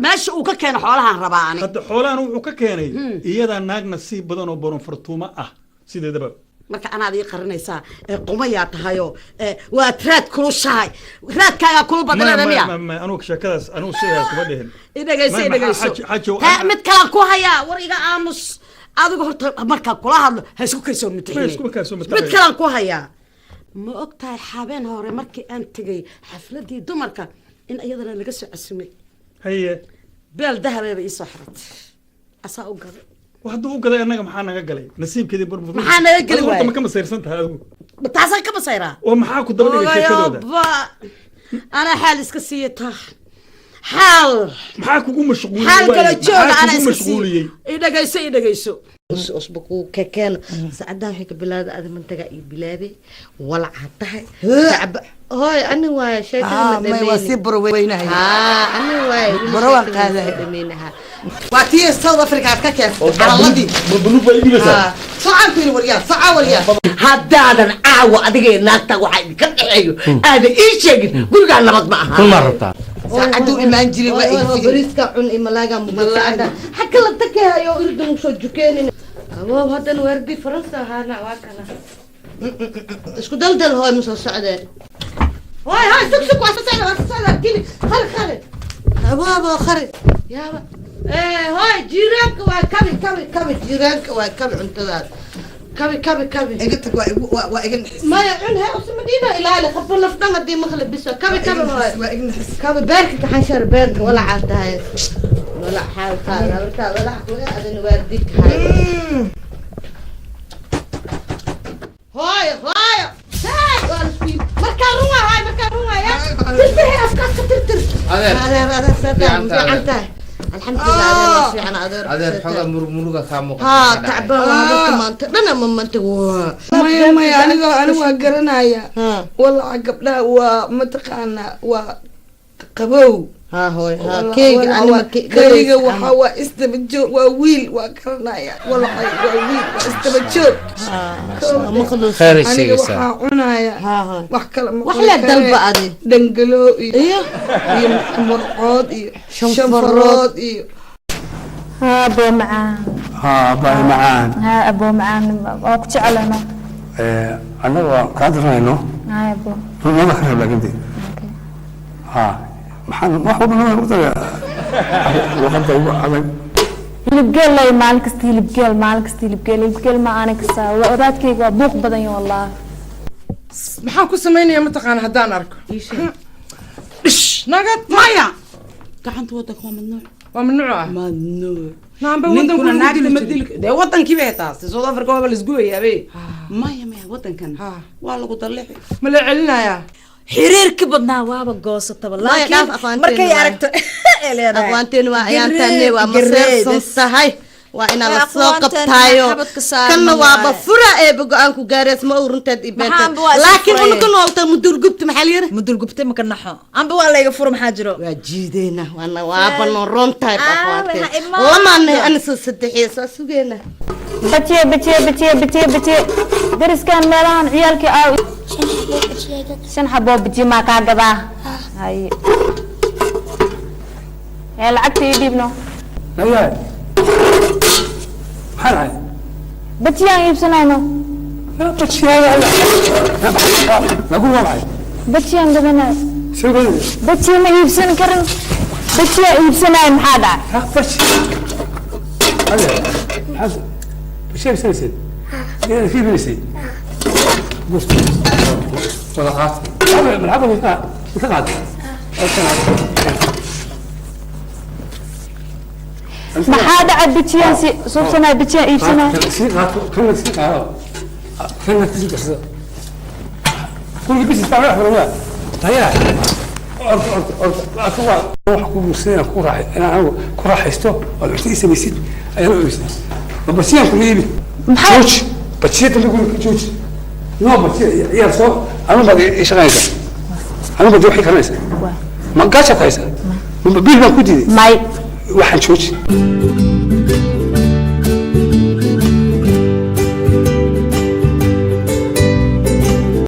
Meesha uu ka keeno xoolahaan rabaa ani. Hadda xoolahan wuxuu ka keenay iyadaa naag nasiib badan oo boron fartuumo ah sideedaba. Marka anaad ii qarinaysaa ee qumayaa tahayoo waad raad kulushahay, raadkaagaa kulu badnada miya? Anugu sheekadaas anugu sidaas kuma dhihin. Idhegayso, idhegayso. Xajow. Ha, mid kalaan ku hayaa. War iga aamus adigu horta. Markaan kula hadlo ha isku kaysoo Ma isku kaysoo mid mutaxin. Kalaan ku hayaa. Ma og tahay habeen hore markii aan tegay xafladii dumarka in iyadana laga soo casumay? Haye. Beel dahabeeba iisoo xiratay, asaa u gaday. Hadduu u gaday, annaga maxaa naga galay nasiibkeedii? Maxaa naga geli Adigu horta waayey? Ma ka masayirsan tahay adigu? Ma taasaan ka masayraa? Oo maxaa ku daba dhigay sheekadooda? Ogayoba, anaa xaal iska siiya taa xaal. Maxaa kugu mashquuliyey? Xaal kala Waaye? jooga. Maxaa Anaa kugu iska siiya. mashquuliyey? Idhegayso, idhegayso. Usba kuu kekeeno saacadaha waxay ka bilaawda adi mantaga iyo bilaabay walacaa tahay. Hooy, ani waaye sheekada ma May waa sii dhameyni. Baro weynahay. Haa, ani waaye weli Baro waan sheekada ma qaadahay. dhameynaha. Waa tii South Africa aad ka keentay calaladii. Buluug baa iibilaysaa. Socaan ku yidhi, waryaa soca, waryaa. Haddaadan caawa adiga iyo naagta waxaa idinka dhexeeyo aadan ii sheegin, gurigaa nabad ma aha. Run maa rabtaa? Saacaduu imaan jiray waa Hooy, iga hooy, fiiri. Bariiska cun iyo malaaga muddo xagga la takahayo irda nagu soo jukeenin. Awoow, haddana waardi Faransa ahaana waa kana isku daldal. Hooy, ma soo socdeen? Hooy, hooy, sug, sug, waa soo socda, waa soo socda. Kili khari, khari, awaabo khari yaaba. Hooy, jiiraanka waa kabi, kabi, kabi. Jiiraanka waa kabi, cuntadaas kabi, kabi, kabi. Iga tag, waa igu waa iga nixis. Maya, cun he usma dhiina ilaali qofba lafdhan haddii maqla biso. Kabi, kabi, hooy. Waa iga nixis. Kabi beerka kaxanshar, beerka walacaa tahay, walac xaalkaada habartaa walac kuga adina waardi kahay. Hooyo, hooyo, hey, waa la isku yimid. Markaa run waa hooy, markaa run waa ya tirtir he afkaas ka tirtir. Adeer. Adeer, adeer, Fiican tahay, fiican tahay, alxamdulilah adeer, waa fiican adeer. Adeer, xoogaa murug muruga kaa muuqata. Haa. Maxaa dhacay? Tacbaan waa dadka maanta dhan ama maanta waa Maya, maya, aniga anigu waa garanaya. Haa. Walaca gabdhaha waa mataqaanaa, waa qabow. Haa hooy, haa, keega ani ma Keyga waxa waa isdaba joog, waa wiil, waa garanaya. Walacay waa wiil, waa isdaba joog. Khayr ay Aniga sheegaysaa. waxaa cunaya Haa, haa. wax kale ma Wax cuni la karee. dalba adi. Dhangalo iyo iyo iyo murcood iyo Shanfarood. shanfarood iyo Haa, aboo macaan. Haa, baay macaan. Haa, aboo macaan, waa ku jecelano. Annaga waa kaa diranayno. Haa, aboo. Runada ka reeb laakiin de haa, maxaan wax walba nabada ku daraya luqadda ugu adag. Hilib geel lay maalin kasta, hilib geel maalin kasta, hilib geel, hilib geel ma aanan kastaa. Wadaadkayga waa buuq badan yahay wallah. Maxaan ku samaynayaa mataqaana haddaan arko dhish naga? Maya, gacanta wadanka waa mamnuuc. Waa mamnuuc ah. Mamnuuc. Naanba wadanku Ninkuna lagu naagta dili ma jiray. dili dee wadankii bay taas South Africa waaba laisgubayaabe. Maya, maya, wadankan Ha. waa lagu dallixi. Ma la celinayaa? Xiriirka badnaa waaba goosataba. Maya, Laakiin dhaaf aqoonteena markay waaye. aragto ee leedahay. Aqwaanteena waa ciyaantaane, waa Gareed, maseersan tahay, waa inaa la soo Aqwaanteena qabtaayo. xabadka saaran Kanna waaba waaye. fura eeba go-aan ku gaarees ma uu runteed i beentay. Maxaanba waa isku Laakiin furaya. unuka noolta mudurgubta maxaa la yiri? Mudulgubte maka naxo, amba waa layga furo, maxaa jiro? Waa jiideena, waana waaba nooroon tahay. Aawe, Aqwaanteen ha imaado. lamaanay ana soo sadexiya soo sugeena. Bajiye, bajiye, bajiye, bajiye, bajiye. Dariskan meelahan ciyaalkii aaw. Shan xaboo bajiye maa kaa gadaa? Haye, ee lacagta ii dhiibno. Nayaa, maxaa dhacay? Bajiyaan iibsanayno. Nagu waa maxay? Bajiyaan gadanayo. Soo gadaya. Bajiye ma iibsan karin, bajiyaa iibsanayo, maxaa dhacay? Baji adeer, maxaa bajiyaa iibsanayseen? Yaa ka iibinaysay? Wada qaat malxaba ka qaad. Maxaa dhacay? Bajiyaan si suubsanayo, bajiyaan iibsanayo. Sii qaato kana, sii qaado kana, kasii darsada kulli bisi isticmaal wax walba. Taya, orda, orda, orda. Aka waa wax ku guursaday inaan ku raaxay, inaan anigu ku raaxaysto oo cunto ii samaysid ayaan u iibsaday. Ma basiyaan kula iibi? Jooji bajiya dambe, guriga ka jooji. No bajiya ciyaar soo anu baad ii shaqaynaysaa, anu baad waxay karanaysaa. Ma gaajaad haysaa? Ma biil baan ku diiday? May. Waxaan jooji.